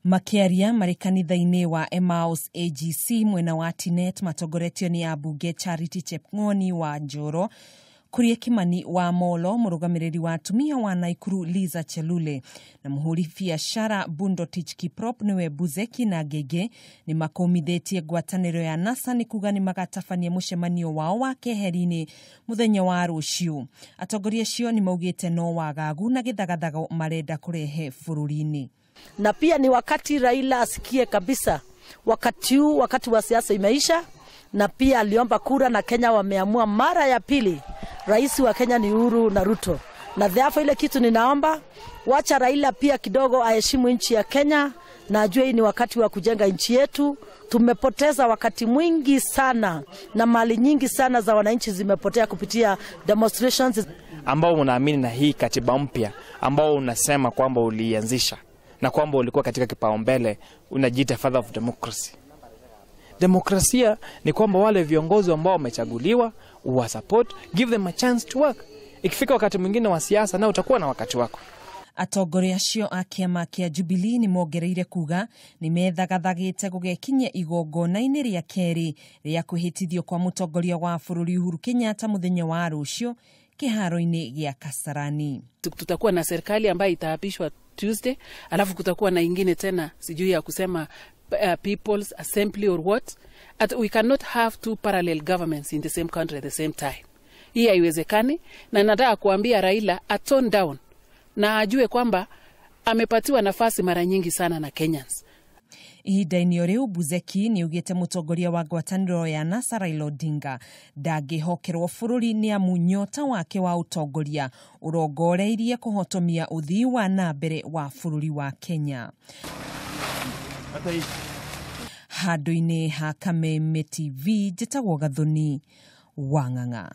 Makĩaria marĩ kanitha-inĩ wa Emmaus AGC mwena wa Tinet matongoretio nĩ ambunge Charity Chepng'oni wa Njoro, Kuria Kimani wa Molo, mũrũgamĩrĩri wa atumia wa Naikuru Liza Chelule na mũhũri biacara Bundotich Kiprop nĩwe Buzeki na Ngenge nĩ makũmithĩtie ngwatanĩro ya NASA nĩ kuga nĩ magatabania mũcemanio wao wa keheri-inĩ mũthenya wa rũciũ. Atongoria acio nĩ maugĩte no wagagu na gĩthagathago marenda kũrehe bũrũri-inĩ. Na pia ni wakati Raila asikie kabisa, wakati huu, wakati wa siasa imeisha, na pia aliomba kura na Kenya wameamua mara ya pili, rais wa Kenya ni Uhuru na Ruto. Na therefore ile kitu ninaomba, wacha Raila pia kidogo aheshimu nchi ya Kenya na ajue hii ni wakati wa kujenga nchi yetu. Tumepoteza wakati mwingi sana na mali nyingi sana za wananchi zimepotea kupitia demonstrations. Ambao unaamini na hii katiba mpya ambao unasema kwamba ulianzisha na kwamba ulikuwa katika kipaumbele, unajiita father of democracy. Demokrasia ni kwamba wale viongozi ambao wamechaguliwa uwa support, give them a chance to work. Ikifika wakati mwingine wa siasa na utakuwa na wakati wako. Atongoria acio a kĩama kĩa Jubilee nĩ mongereire kuga nĩ methagathagĩte gũgekinyia igongona-inĩ rĩa kerĩ rĩa kwĩhĩtithio kwa mũtongoria wa bũrũri Uhuru Kenyatta mũthenya wa rũciũ kĩharo-inĩ gĩa Kasarani. Tutakuwa na serikali ambayo itaapishwa Tuesday, alafu kutakuwa na ingine tena sijui ya kusema People's Assembly or what. At we cannot have two parallel governments in the same country at the same time. Hii haiwezekani, na nataka kuambia Raila a tone down na ajue kwamba amepatiwa nafasi mara nyingi sana na Kenyans. Ihinda-inĩ o rĩu Buzeki nĩ augĩte mũtongoria wa ngwatanĩro ya NASA Raila Odinga ndangĩhokerwo bũrũri nĩ amu nyota wake wa ũtongoria ũrongoreirie kũhotomia ũthii wa na mbere wa bũrũri wa Kenya. Handũ-inĩ ha Kameme TV njĩtagwo Gathoni Wang'ang'a.